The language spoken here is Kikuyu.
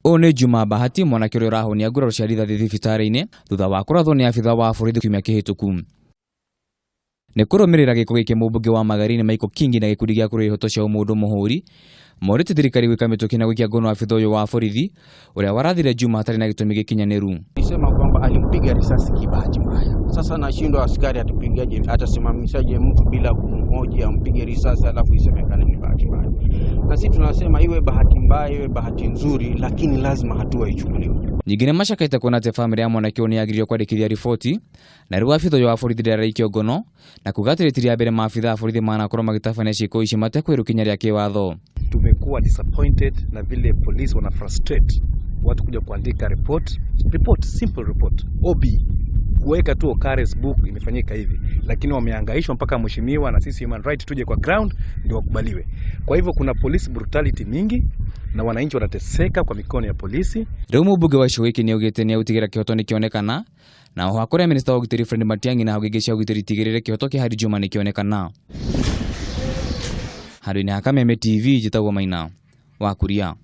Ũyũ nĩ Juma Bahati, mwanake ũrĩa ũrahonia nguraro cia rithathi thibitarĩ-inĩ thutha wa kũrathwo nĩ abitha wa borithi kiumia kĩhĩtũku. Nĩ kũrũmĩrĩra gĩko gĩkĩ, mũmbunge wa Magarini Michael Kingi na gĩkundi gĩa kũrũa ihoto cia ũmũndũ Mũhũri morĩtie thirikari gwĩka mĩtũkĩ na gũikia ngono abitha ũyũ wa borithi ũrĩa warathire Juma hatarĩ na gĩtũmi gĩkinyanĩru. Sema kwamba alimpiga risasi kibahati mbaya. Sasa nashindwa askari atupigaje, atasimamishaje mtu bila kumhoji ampige risasi alafu isemekane ni bahati mbaya? Na sisi tunasema iwe bahati mbaya, iwe bahati nzuri, lakini lazima hatua ichukuliwe. Ningĩ nĩ macakaĩte kuona atĩ bamĩrĩ ya mwanake ũyũ nĩ yagĩrĩirwo kwandĩkithia riboti na rĩu abitha ũyũ wa borithi ndaraikio ngono, na kuga atĩ rĩti rĩa mbere maabitha a borithi manakorwo magĩtabania ciĩko ici matekwĩrwo ikinya rĩa kĩwatho. Tumekuwa disappointed na vile police wana frustrate watu kuja kuandika report, report, simple report, OB, kuweka tu occurrence book imefanyika hivi, lakini wamehangaishwa mpaka mheshimiwa na sisi human right tuje kwa ground ndio wakubaliwe. Kwa hivyo kuna police brutality mingi na wananchi wanateseka kwa mikono ya polisi. Rĩu mũmbunge wa gĩcigo gĩkĩ nĩaugĩte nĩegũtigĩrĩra kĩhoto nĩkĩonekana, na oho akũrĩa minista wa ũgitĩri Fred Matiang'i na honge ingĩ cia ũgitĩri itigĩrĩre kĩhoto kĩa Hadi Juma nĩkĩonekana. Handũ-inĩ ha Kameme TV, njĩtagwo Maina wa Kuria.